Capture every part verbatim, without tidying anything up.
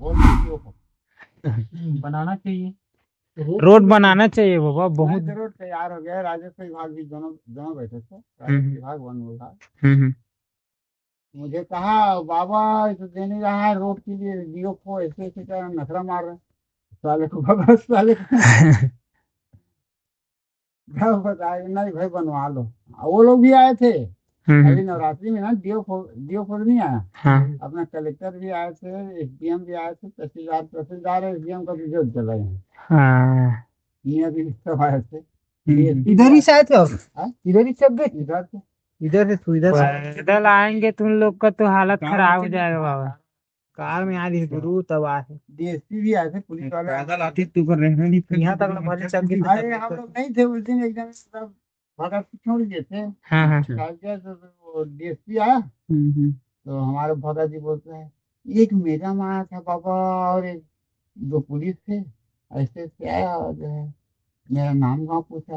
बोल दीजिए वो। बनाना चाहिए। रोड बनाना चाहिए बाबा, बहुत। नहीं, रोड तैयार हो गया है, राजस्व विभाग भी दोनों, दोनों बैठे थे, राजस्व हम्म। विभाग, वन विभाग। हम्म, हम्म। मुझे कहा, "बाबा, ये तो दे नहीं रहा है रोड के लिए, डीओ को ऐसे ऐसे कर नखरा मार रहे हैं।" साले को भगा, साले को। क्या बताए, "नहीं भाई, बनवा लो।" वो लोग भी आए थे हम्म, अभी हम्म। नवरात्रि में ना, डीओ फो-, डीओ फोर नहीं आया, हाँ। अपना कलेक्टर भी आए थे, एसडीएम भी आए थे, तहसीलदार, तहसीलदार, एसडीएम का भी जो चला गया। हाँ। ये अभी सब आए थे। हम्म। इधर ही से आए थे आप? हाँ? इधर ही से गए? इधर से। इधर से तू, इधर से। पैदल आएंगे तो उन लोग का तो हालत खराब हो जाएगा बाबा। कार में आ रही गुरु, तब आ रहे। डीएसपी भी आए थे, पुलिस वाले। पैदल आती तो कर रहना नहीं, फिर यहाँ तक तो मजे चल के अरे, हम लोग नहीं थे उस दिन, एकदम सब भगत को छोड़ दिए थे। हाँ, हाँ। अच्छा। तो, तो डीएसपी आया, हम्म, हम्म। तो हमारे भगत जी बोलते हैं, "एक मेरा में आया था बाबा, और एक दो पुलिस थे, ऐसे ऐसे आया और जो है मेरा नाम गाँव पूछा,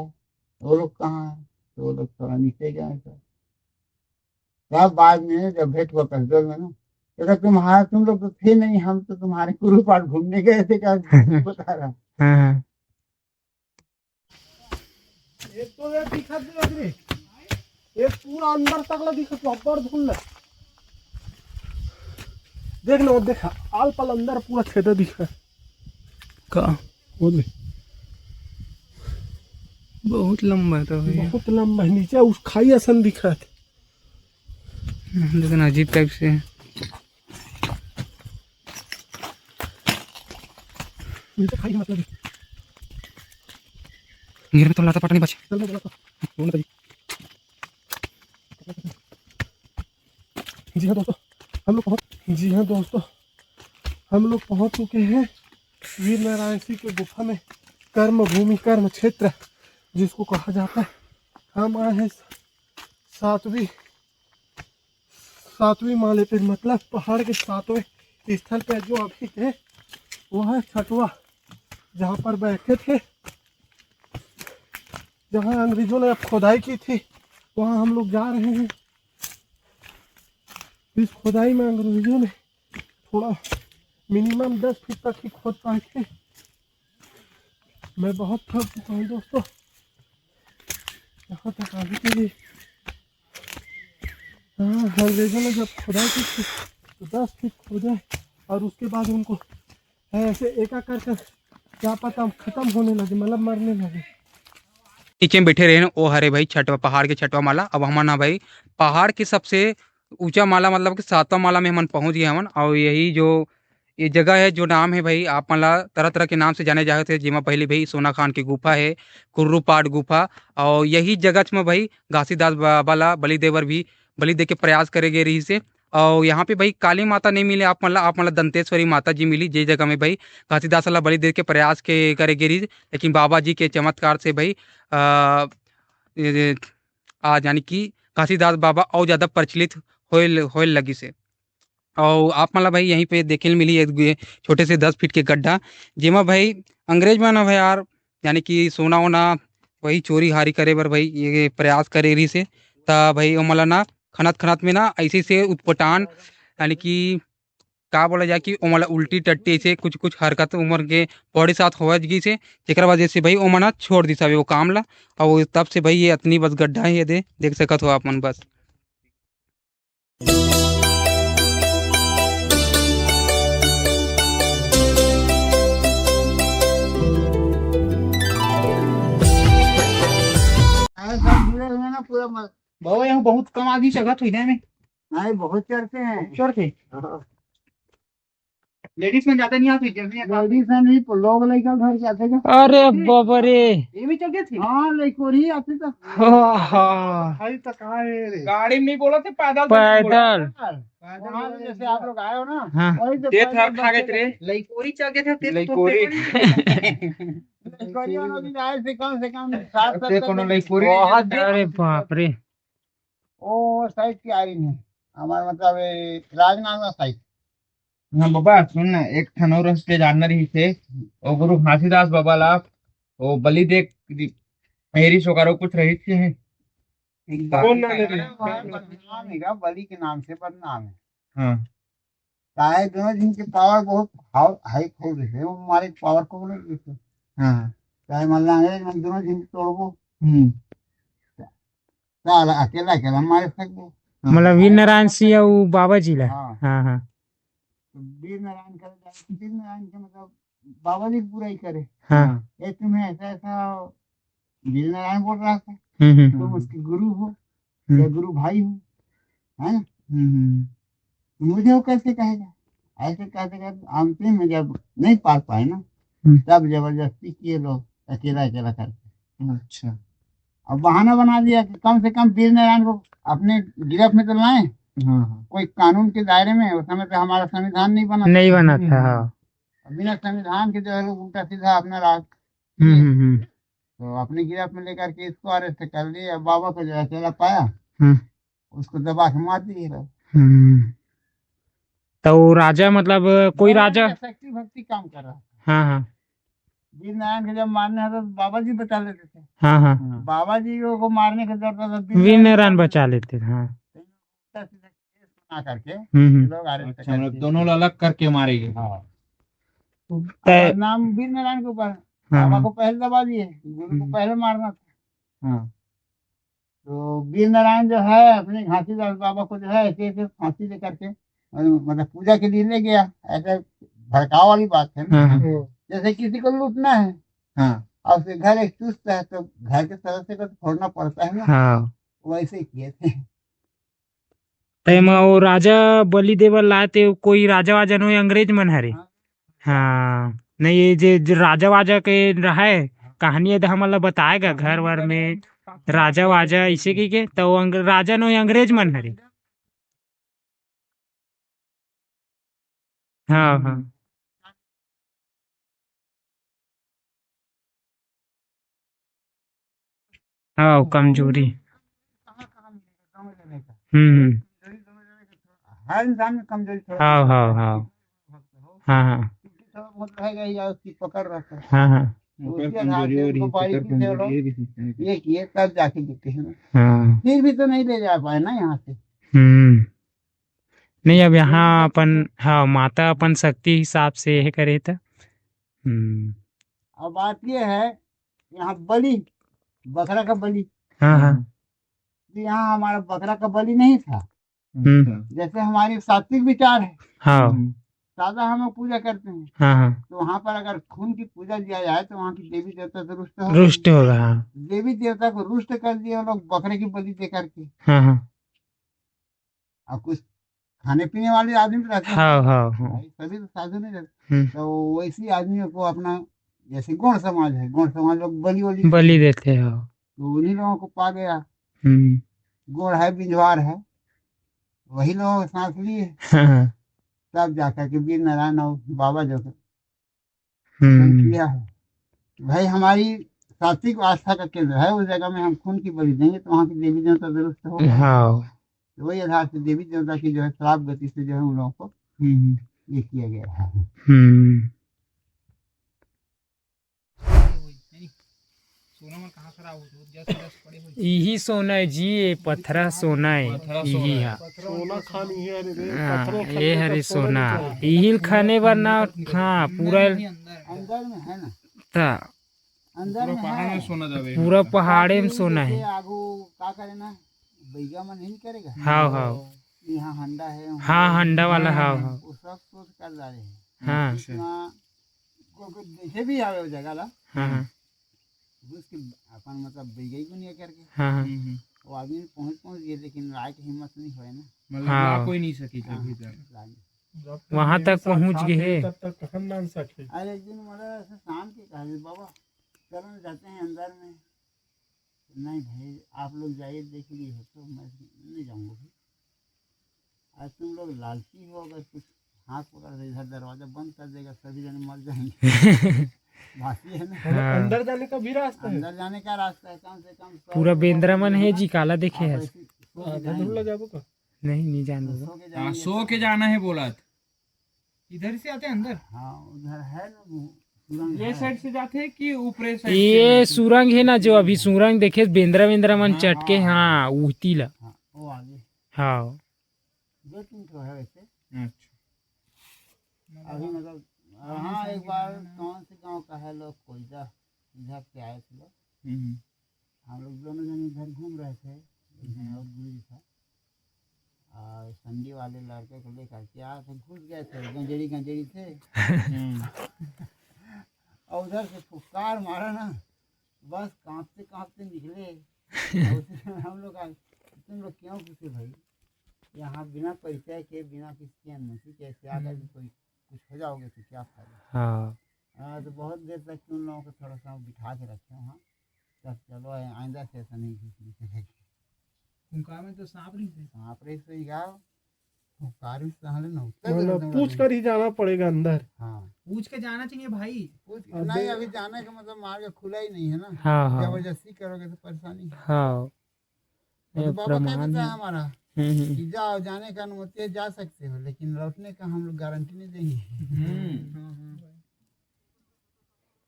वो लोग कहाँ है?" तो वो लोग थोड़ा नीचे गए, सर। तब बाद में जब भेंट हुआ कसडोल में ना, तो कहता, "तुम्हारा, तुम लोग तो थे नहीं, हम तो तुम्हारे कुल्लू पार घूमने गए थे।" क्या बता रहा। हाँ, हाँ। एक तो ये दिखत नहीं रे, एक पूरा अंदर तक ला दिखत, अब्बड़ धुन ला। देख ना, वो देख, आल पाल अंदर पूरा छेदा दिखत। का? वो दे। बहुत लंबा है तो भैया। बहुत लंबा है, नीचे उस खाई असन दिखत। हम्म, लेकिन अजीब टाइप से है। नीचे खाई, मतलब। गिर में तो लाता पता नहीं बचे। चल, चल, चल। वो ना जी। जी हाँ दोस्तों, हम लोग पहुँच, जी हाँ दोस्तों, हम लोग पहुँच चुके हैं वीर नारायण सिंह के गुफा में, कर्म भूमि, कर्म क्षेत्र जिसको कहा जाता है। हम आए हैं सातवीं, सातवीं माले पे, मतलब पहाड़ के सातवें स्थल पे जो अभी थे, वह है छठवा, जहाँ पर बैठे थे, जहाँ अंग्रेजों ने अब खुदाई की थी, वहाँ हम लोग जा रहे हैं। इस खुदाई में अंग्रेजों ने थोड़ा मिनिमम दस फीट तक ही खोद पाए थे। मैं बहुत थक चुका हूँ दोस्तों, यहाँ तक आने के लिए। हाँ, अंग्रेजों ने जब खुदाई की थी तो दस फीट खोदा, और उसके बाद उनको ऐसे एक एक कर कर क्या पता खत्म होने लगे, मतलब मरने लगे। नीचे में बैठे रहे न, वो हरे भाई छठवा, पहाड़ के छठवा माला। अब हमन ह भाई पहाड़ के सबसे ऊंचा माला, मतलब कि सातवां माला में हमन पहुंच गए हवन। और यही जो ये जगह है, जो नाम है भाई, आप मन ला तरह तरह के नाम से जाने जाते थे, जेमा पहले भाई सोना खान की गुफा है, कुर्रू पाट गुफा, और यही जगह में भाई घासीदास बाबा ला बलि देवर भी, बलि दे के प्रयास करे गए रही से। और यहाँ पे भाई काली माता नहीं मिले आप मन ला, आप मन ला दंतेश्वरी माता जी मिली, जे जगह में भाई घासीदास ला बलि दे के प्रयास के करे गए रही, लेकिन बाबा जी के चमत्कार से भाई आ, ये, आ यानी कि घासीदास बाबा और ज्यादा प्रचलित होए ल-, होए लगी से। और आप मन ला भाई यहीं पे देखे ल मिली एक गे-, छोटे से दस फीट के गड्ढा, जेमा भाई अंग्रेज मन ह यार, यानी कि सोना वोना वही चोरी हारी करे बर भाई ये प्रयास करे रही से। त भाई ओमन ला ना खनत खनत में ना ऐसे से उटपटांग, यानी कि का बोला जाए कि ओमन ला उल्टी टट्टी ऐसे कुछ कुछ हरकत ओमन के बॉडी साथ होवत गिस हे, जेकर वजह से भाई ओमन ह छोड़ दिस हवे वो काम ला। और तब से भाई ये अतनी बस गड्ढा है, ये दे देख सकत हो आप मन बस। अरे सब जुड़े हुए ना पूरा म-, बाबा, यहाँ बहुत कम आदमी चघत हुई ना में। नहीं, बहुत चढ़ते हैं। चढ़ते? हाँ। लेडीज में ज्यादा नहीं आती, जेंट्स में ज्यादा आती। लेडीज में भी लोग लेकर घर जाते हैं। अरे बाबा रे। ये भी चढ़ गए थे? हाँ, लेकोरी आते तो। हाँ, हाँ। भाई तो कहाँ है रे? गाड़ी में नहीं बोला थे, पैदल तो नहीं बोला। पैदल। पैदल वहाँ से जैसे आप लोग आए हो ना, हाँ। वहीं से ये पैदल थर खा गए बच के रे। लेकोरी चढ़ गए थे, तेरे तो लेकोरी। लेकोरी वाला भी आए थे, कम से कम सात सत्तर कोनो लोग। लेकोरी बहुत, अरे बाप रे। वो साइड की आई नहीं, हमारा मतलब ये राजनांदगांव साइड। हाँ बाबा, सुन ना, एक ठन और रहिस के जानना रहिस हे, वो गुरु घासीदास बाबा ला, वो बलि दे के, एरी सोकारो कुछ रहिस के है। कौन नाम है? बदनाम है, बलि के नाम से बदनाम है। हाँ। ताए दोनों झिन के पावर बहुत हाउ-, हाई हो गए हे, वो मारे पावर को बोले जैसे। हाँ। ताए मतलब अंग्रेज मन दोनों झिन तोड़बो। हम्म। साला अकेला, अकेला मारे सकबो। हाँ। मतलब वीर नारायण सिंह अउ बाबा जी ला? हाँ। हाँ, हाँ। तो वीर नारायण करे जाए, वीर नारायण के मतलब बाबा जी की बुराई करे। हाँ। ये तुम्हें ऐसा, ऐसा वीर नारायण बोल रहा था, हम्म, हम्म। तुम उसके गुरु हो, हम्म। या गुरु भाई हो, है ना? हम्म, हम्म। तो मुझे वो कैसे कहेगा? ऐसे कहते कहते अंतिम में जब नहीं पार पाए ना, हम्म। तब जबरदस्ती किए लोग, अकेला अकेला करके। अच्छा। अब बहाना बना दिया कि कम से कम वीर नारायण को अपने गिरफ्त में तो लाएं। हाँ, हाँ। कोई कानून के दायरे में, उस समय तो हमारा संविधान नहीं बना था। नहीं बना था, हम्म। हाँ। अब बिना संविधान के जो है लोग उल्टा सीधा अपना राज हम्म, हम्म, हम्म। तो अपनी गिरफ्त में लेकर के इसको अरेस्ट कर लिए। अब बाबा को जो है अकेला पाया, हम्म। उसको दबा के मार दिए लोग। हम्म। तो वो राजा मतलब कोई बाबा राजा जी का शक्ति भक्ति काम कर रहा था। हाँ, हाँ। वीर नारायण के जब मारने आता तो बाबा जी बचा लेते थे। हाँ, हाँ। हाँ। बाबा जी को मारने का डर था तो वीर वीर नारायण नारायण बचा लेते थे, हाँ। तो उल्टा सीधा केस बना करके हम्म, हम्म। ये लोग अरेस्ट अच्छा, मतलब करके दोनों ला अलग करके मारेंगे। हाँ। तो और नाम वीर नारायण के ऊपर, हाँ, बाबा हाँ। को पहले दबा दिए, गुरु को हम्म। पहले मारना था। हाँ। तो वीर नारायण जो है अपने घासीदास बाबा को जो है ऐसे ऐसे फांसी दे करके, अ, मतलब पूजा के लिए ले गया। ऐसे भड़काव वाली बात है ना। हाँ, हाँ। जैसे किसी को लूटना है, हाँ। और उसके घर एक चुस्त है तो घर के सदस्य को तो फोड़ना पड़ता है ना। हाँ। वैसे ही किए थे। तेमा वो राजा बलि देवल लाए ते कोई राजा वाजा नो अंग्रेज मन हरे। हाँ। हाँ, नहीं ये जे, जे राजा वाजा के रहे कहानी है तो हमन ला बताएगा घर वर में राजा वाजा इसे की के तो वो अंग-, राजा नो अंग्रेज मन हरे। हाँ, हाँ। हाँ, कमजोरी। कहाँ, कहाँ मिलेगा? दोनों जने का। हम्म, हम्म। कमजोरी दोनों जने का थोड़ा, हर इंसान में कमजोरी थोड़ा हाँ, बहुत हाँ, है। हाँ। हाँ, हाँ। क्योंकि थोड़ा बहुत रहेगा ही, या उसकी पकड़ रहता है। हाँ, हाँ। तो पकड़ उसके आधार कमजोरी से हो रही उनको है, पकड़ बारीकी से वो लोग कमजोरी है भी system है। ये किए, तब जाके जीते हैं ना। हाँ। फिर भी तो नहीं ले जा पाए ना यहाँ से। हम्म। नहीं, अब यहाँ अपन, हाँ, माता अपन शक्ति हिसाब से ये करे त। हम्म। अब बात ये है, यहाँ बलि, बकरा का बलि, हाँ, हाँ। तो यहाँ हमारा बकरा का बलि नहीं था। हम्म। अच्छा। जैसे हमारे सात्विक विचार है, हाँ। हम्म। सादा हम लोग पूजा करते हैं, हाँ, हाँ। तो वहाँ पर अगर खून की पूजा दिया जाए तो वहाँ की देवी देवता तो रुष्ट होगा। रुष्ट होगा, हाँ। देवी देवता को रुष्ट कर दिए हम लोग बकरे की बलि दे करके। हाँ, हाँ। और कुछ खाने पीने वाले आदमी भी रहते हैं। हाँ, हाँ, हाँ। भाई, सभी तो साधु नहीं रहते। हम्म। तो वैसे आदमियों को अपना, जैसे गोंड समाज है, गोंड समाज लोग बलि वलि बलि देते हैं, हाँ। तो उन्हीं लोगों को पा गया। हम्म। गोंड है, बिंझवार है, वही लोगों को सांस लिए। हाँ, हाँ। तब जाकर के वीर नारायण और बाबा जो हम्म। किया है। भाई, हमारी सात्विक आस्था का केंद्र है, उस जगह में हम खून की बलि देंगे तो वहाँ की देवी देवता दुरुस्त हो। हाँ। तो वही आधार से देवी देवता की जो है श्राप गति से जो है उन लोगों को हम्म। ये किया गया है। हम्म। सोना मन कहाँ खराब होथे? जस जस पड़े होही। इही सोना है जी, ये पथरा सोना है। पथरा इही सोना है। हा। सोना खान इही हरे रे, हाँ, पथरो ये खान हरे का सोना सोना। निकल। इही ल खाने बर ना, हाँ, पूरा नहीं, नहीं, अंदर। अंदर में है ना। ता। अंदर पूरा में पहाड़ है। में सोना जावे। पूरा पहाड़ में ताकि सोना जैसे है। आगू का करे ना, बैगा मन नहीं करेगा। हाँ, हाँ। यहाँ हंडा है, हाँ, वहाँ हंडा वाला, हाँ, हाँ, हाँ। हाँ। वो सब सोच कर डाले हैं। हाँ। अच्छा। इतना को, को देखे भी आवे वो जगह ला। हाँ, हाँ। घुस के अपन मतलब बैगई को नहीं करके। हाँ, हाँ। हम्म, हम्म। वो आदमी पहुंच, पहुंच गए, लेकिन लाए के हिम्मत नहीं होए ना। मतलब हाँ। ला कोई नहीं सकी हाँ, कभी तक। ला नहीं। जब तक वहाँ ये तक साथ पहुँच साथ गए है, हैं। तब तक कखन ना सकही। अरे, एक दिन मोला ऐसे शाम के कहा, "बाबा, चलो ना, जाते हैं अंदर में।" "नहीं भाई, आप लोग जाइए, देख लिए हो तो, मैं नहीं जाऊँगा भाई। आज तुम लोग लालची हो, अगर कुछ हाथ पकड़ के इधर दरवाजा बंद कर देगा, सभी जने मर जाएंगे।" भाषी है ना। हाँ। अंदर जाने का भी रास्ता है? अंदर जाने का रास्ता है, कम से कम सौ पूरा से बेंदरा मन है जी, काला देखे आप है। ऐसे सो के हाँ, जाएंगे। धनुल्ला जाबो का? नहीं, नहीं जान तो दो। सो के हाँ, जाएंगे सो तो के जाना है बोला था। इधर से आते हैं अंदर? हाँ, उधर है ना, वो सुरंग ये है। साइड से जाते हैं कि ऊपरे साइड से ये जाते हैं? सुरंग है ना, जो अभी सुरंग देखे, बेंदरा वेंदरा मन हाँ, चटके, हाँ। हाँ, उहती ला। हाँ, वो आगे। हाँ। दो तीन ठो है वैसे। अच्छा। अभी मतलब, हाँ, एक बार कौन से गांव का है लोग, कोयदा, इधर से आए थे लोग। हम्म। हम लोग दोनों जने इधर घूम रहे थे, मैं और गुरु जी था, और संडी वाले लड़के को लेकर के आए थे, घुस गए थे, गंजेड़ी गंजेड़ी थे। हम्म। और उधर से फुफकार मारा ना, बस कांपते कांपते निकले। और उसमें हम लोग आए, "तुम लोग क्यों घुसे भाई? यहाँ बिना परिचय के, बिना किसी की अनुमति के ऐसे आकर के कोई कुछ हो जाओगे तो क्या फायदा?" हाँ। हाँ, तो बहुत देर तक उन लोगों को थोड़ा सा बिठा के रखे वहाँ, तब चलो, आइंदा से ऐसा नहीं घुसने के लगे। फुंका में तो सांप रही थे। सांप रही सही गाओ, फुंकार भी सहले न उठता मतलब, एकदम पूछ कर ही जाना पड़ेगा अंदर। हाँ। पूछ के जाना चाहिए भाई। पूछ के, अबे। नहीं, अभी जाने का मतलब मार्ग खुला ही नहीं है ना। हाँ, हाँ। जबरदस्ती करोगे तो परेशानी है। हाँ। मतलब, ये बाबा कह प्रमाण देता है है। हमारा हम्म, हम्म। कि जाओ, जाने का अनुमति है, जा सकते हो, लेकिन लौटने का हम लोग गारंटी नहीं देंगे। हम्म।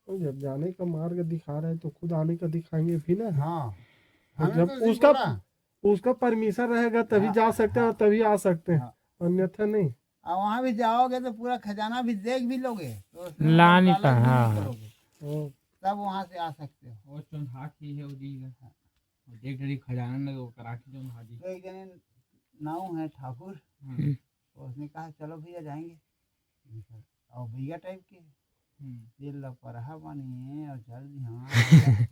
तो जब जाने का मार्ग दिखा रहे हैं, तो खुद आने का दिखाएंगे भी ना। हाँ। तो हमें जब तो नहीं उसका, बोला। उसका परमिशन रहेगा, तभी हाँ, जा सकते हैं हाँ। और तभी आ सकते हैं, हाँ। अन्यथा नहीं। और वहाँ भी जाओगे तो पूरा खजाना भी देख भी लोगे, तो उसमें ला मतलब नहीं पाए, नहीं हाँ। करोगे। ओ। तब वहाँ से आ सकते हो। वो चौंधा की है वो जी का। हाँ। और देख रही खजाना में वो कराठी चौंधा जी। तो एक जने नाऊ है ठाकुर, हम्म। उसने कहा, "चलो भैया, जाएंगे।" और भैया टाइप के हम्म। ये लपरहा बने और चल दी, हाँ,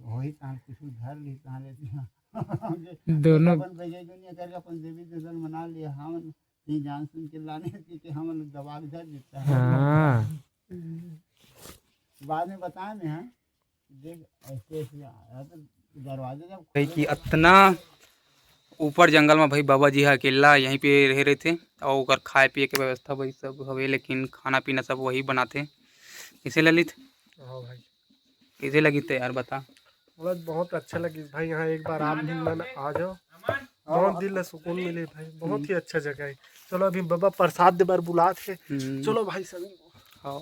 वही तहाँ कुछ धर ली, तहाँ ले ली। दोनों अपन बैगे दुनिया करके अपन देवी देवता मना लिया, हम नहीं जान सुन के लाने के, कि हम लोग दबा के धर देता है। हाँ। बाद में बताए में, हाँ, देख, ऐसे, ऐसे आया तो दरवाजा जब भाई कि खोले अतना ऊपर जंगल में भाई बाबा जी ह अकेला यहीं पे रहे रहिथे, और ओकर खाए पिए के व्यवस्था भाई सब हवे, लेकिन खाना पीना सब वही बनाथे। कइसे ललित? हाँ भाई। कइसे लगिस ते यार, बता। बस बहुत अच्छा लगिस भाई, यहाँ एक बार आप भी मन आ जाओ, बहुत दिल ला सुकून मिले भाई, बहुत ही अच्छा जगह है। चलो अभी बाबा प्रसाद दे बर बुलात हे, हम्म। चलो भाई सभी। हाँ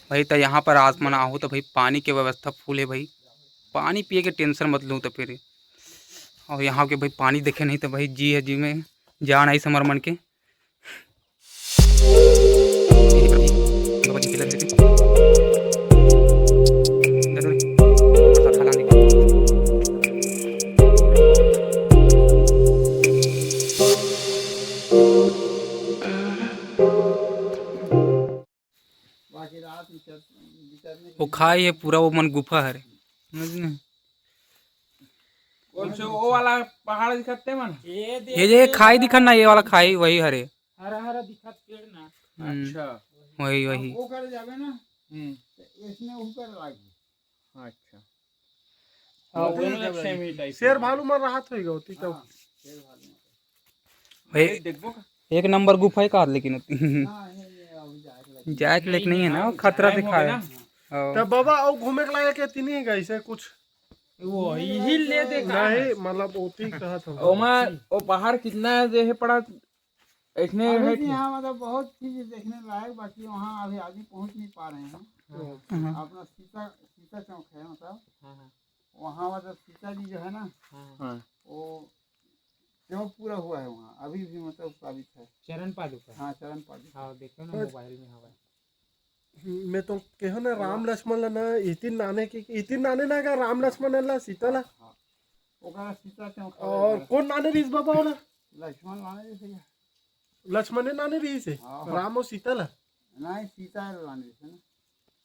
भाई, तो यहाँ पर आप मन आहू तो भाई पानी के व्यवस्था फुल है भाई, पानी पिए के टेंशन मत लूँ तो फिर। और यहाँ के भाई पानी देखे नहीं तो भाई जी है जी में जान आई समर मन के। वो खाई है पूरा, वो मन गुफा हरे, समझ में? कौन से वो वाला पहाड़ दिखते मन? ये जे खाई दिखन ना, ये वाला खाई वही हरे। हरा हरा दिखत पेड़ ना। हम्म, अच्छा। वही, वही। वो कर जाबे ना, हम्म। तो इसमें ऊपर लागी। अच्छा। हाँ, वो दोनों एक same ही type शेर का। भालू मन रहत होई गए होती तब। हाँ, शेर भालू मन। भाई, देखबो का? एक नंबर गुफा है का, लेकिन हाँ, ये, ये अभी जाए के लायक जाए के लायक नहीं है ना, वो खतरा time हो दिखाए। गया ना। हाँ। तब बाबा, और घूमे के लायक है तीन ही का, ऐसे कुछ? वो यही ले दे का? नहीं, मतलब, ओती कहा था। ओमा, वो पहाड़ कितना है, जे है पड़ा, इसने अभी है भी ठीक। यहाँ, मतलब, बहुत चीज देखने लायक, बाकी वहाँ अभी आदमी पहुँच नहीं पा रहे हैं। हाँ। हाँ। अपना सीता, सीता चौक है, मतलब, हाँ, हाँ। वहाँ, मतलब, सीता जी जो है ना, हाँ। हाँ। वो चौक पूरा हुआ है वहाँ, अभी भी, मतलब, साबित है। चरण पादुका। हाँ, चरण पादुका। हाँ, देखो ना, हाँ। Mobile में हवा है। मैं तो कहो ना, राम लक्ष्मण ला ना, इतिन नाने के, इतिन नाने ना का राम लक्ष्मण ला, सीता ला। हाँ। ओकरा सीता चौक और हवे। कौन नाने रहिस बाबा वाला? लक्ष्मण नाने रहिस भैया। लक्ष्मण ने नाने रहिस है? हाँ। राम और सीता ला? नहीं, सीता ला नाने रहिस है ना।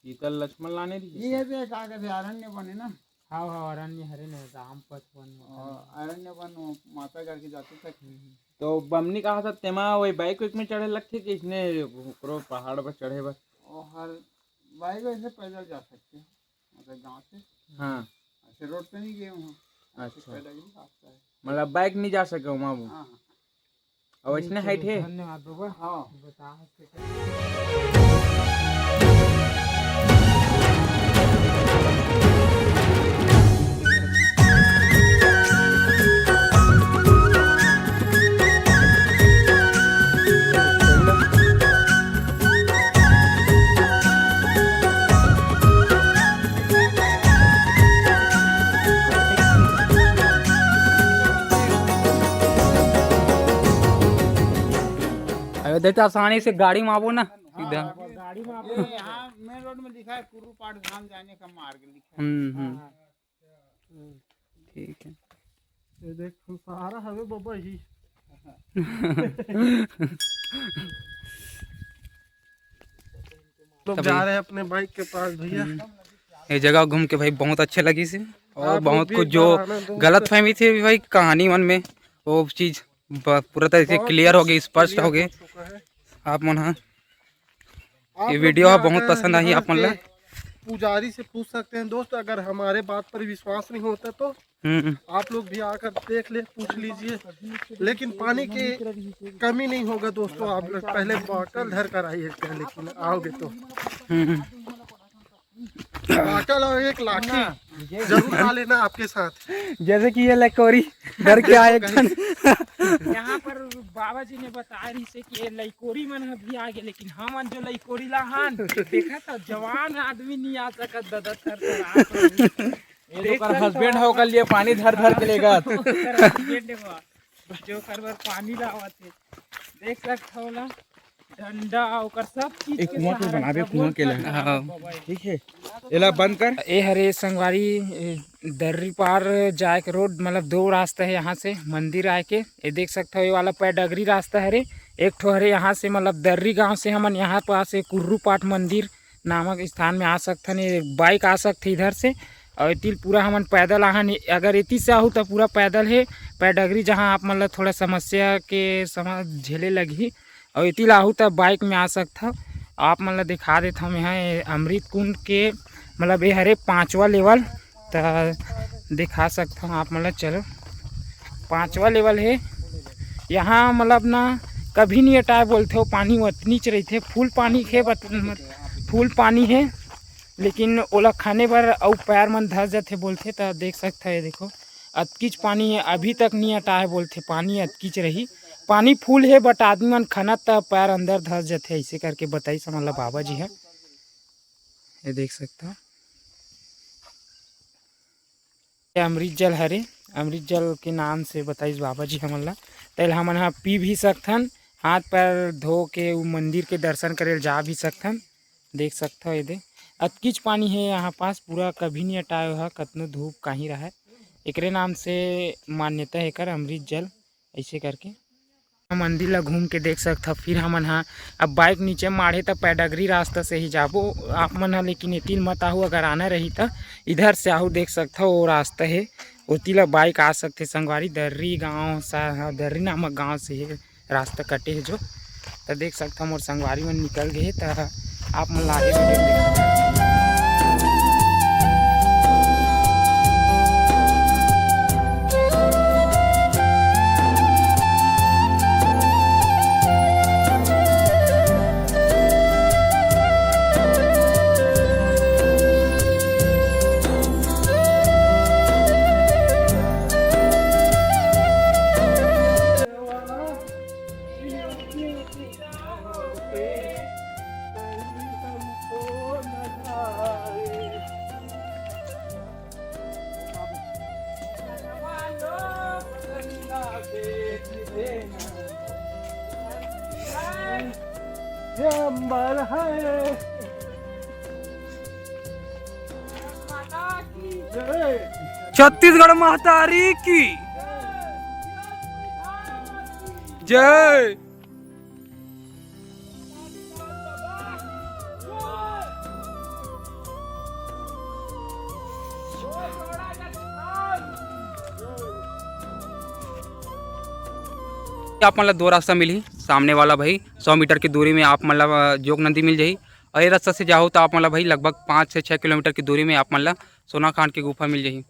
सीता लक्ष्मण लाने रहिस? ये है तो का कहते अरण्य बने ना। हाँ, हाँ, अरण्य हरे ने, राम पथ वन। और अरण्य वन वो माता करके जाते तक। हम्म। तो बमनी कहा था, तेमा वही bike वाइक में चढ़े लगथे कि इसने ओकरो पहाड़ पर चढ़े बर? और हर bike वैसे पैदल जा सकते हैं, मतलब गाँव से। हाँ। ऐसे road पे नहीं गए हूँ। ऐसे अच्छा। पैदल ही रास्ता है। मतलब bike नहीं जा सके वहाँ वो? हाँ, हाँ। और इसने ठीक है, height है? धन्यवाद बाबा। हाँ। बता सकते। अरे देख, आसानी से गाड़ी में आबो ना सीधा। गाड़ी में आप ये यहाँ मेन रोड में लिखा है, कुर्रू पाट धाम जाने का मार्ग लिखा है। हम्म, हम्म। हाँ। ठीक है। ये देख, हम सहारा हवे बाबा ही। लोग तभी जा रहे हैं अपने बाइक के पास, भैया। हम्म। ये जगह घूम के भाई बहुत अच्छे लगी से, और आप लोग बहुत भी कुछ एक जो बार आना, दोस्त। गलत फहमी थी भाई कहानी मन में, वो चीज ब-, पूरा तरह से बहुत क्लियर हो कुछ गई, स्पष्ट क्लियर हो गई। हो चुका है। आप मन हा आप ये लोग वीडियो भी हा बहुत आकर पसंद आई यहाँ आप मन ला। के पुजारी से पूछ सकते हैं दोस्त, अगर हमारे बात पर विश्वास नहीं होता तो हम्म। आप लोग भी आकर देख ले, पूछ लीजिए। लेकिन पानी की कमी नहीं होगा दोस्तों, आप लोग पहले बॉटल धर कर आइए, लेकिन आओगे तो हम्म। बॉटल और एक लाठी जरूर खा लेना आपके साथ। जैसे कि ये लकोरी धर के आए एक ठन। यहाँ पर बाबा जी ने बताए रही से कि ये लइकोरी मन ह भी आ गए, लेकिन हमन जो लइकोरी ला हन, देखा था, जवान आदमी नहीं आ सकत दादा, थर थर आ। ये तो देख कर सकत हस्बैंड हो। हो, ओकर लिए पानी धर धर के लेगा। ओकर हस्बैंड हो, जो ओकर बर पानी लावत हे। देख सकत हो ला, डंडा, ओकर सब चीज एक के कुआं के सहारा बनाबे, जब कुआं के ले। हाँ। ठीक है, एला बंद कर। ए हरे संगवारी, ए, दर्री पार जाए के रोड, मतलब दो रास्ता है यहाँ से मंदिर आए के। ये देख सकत हो, ये वाला पैडगरी रास्ता हरे, एक ठो हरे यहाँ से, मतलब दर्री गांव से हमन यहाँ पास है कुर्रू पाट मंदिर नामक स्थान में आ सकथन। ये बाइक आ सकथे इधर से, और एती पूरा हमन पैदल आहन। अगर एती से आहू तो पूरा पैदल है पैडगरी, जहाँ आप मन ला थोड़ा समस्या के समझ झेले लगही। और एती ला आहू त बाइक में आ सकथव। आप मन ला दिखा देथव मैं, ये अमृत कुंड के, मतलब ये हरे पाँचवा लेवल, त दिखा सकथव आप मन ला। चलो, पाँचवा लेवल है यहाँ, मतलब ना कभी नहीं अटाए बोलथे, वो पानी उतनीच रहिथे, फुल पानी के बत-, फुल पानी है, लेकिन ओला खने बर अउ पैर मन धस जथे बोलथे। त देख सकथव, ये देखो, अतकीच पानी है, अभी तक नहीं अटाए बोलथे, पानी अतकीच रही। पानी फुल है, but आदमी मन खनत त पैर अंदर धस जथे, ऐसे करके बताइस हमन ला बाबा जी ह। ये देख सकथव, ये अमृत जल हरे, अमृत जल के नाम से बताइस बाबा जी हमन ला। तेल हमन ह पी भी सकथन, हाथ पैर धो के उ मंदिर के दर्शन करे ल जा भी सकथन। देख सकथव, ये दे अतकीच पानी है यहाँ पास, पूरा कभी नहीं अटाए ह, कतनो धूप काहीं रहय, एकरे नाम से मान्यता है एकर अमृत जल, ऐसे करके। मंदिर ला घूम के देख सकथव। फिर हमन हा अब बाइक नीचे माढ़े त पैडगरी रास्ता से ही जाबो आप मन हा, लेकिन एतिल मत आहू, अगर आना रही त इधर से आहू। देख सकथव, वो रास्ता है, ओती ला बाइक आ सकथे संगवारी। दर्री गांव सा-, दर्री नामक गांव से है रास्ता कटे है जो, त देख सकथव मोर संगवारी मन निकल गए हे, त आप मन ला आगे वीडियो में दिखाबो। ये अंबर है। छत्तीसगढ़ महतारी की जय। आप मन ला दो रास्ता मिलही, सामने वाला भाई सौ मीटर की दूरी में आप मन ला, अ, जोग नदी मिल जाही, और ये रास्ता से जाओ तो आप मन ला भाई लगभग पाँच से छः किलोमीटर की दूरी में आप मन ला सोनाखान की गुफा मिल जाही।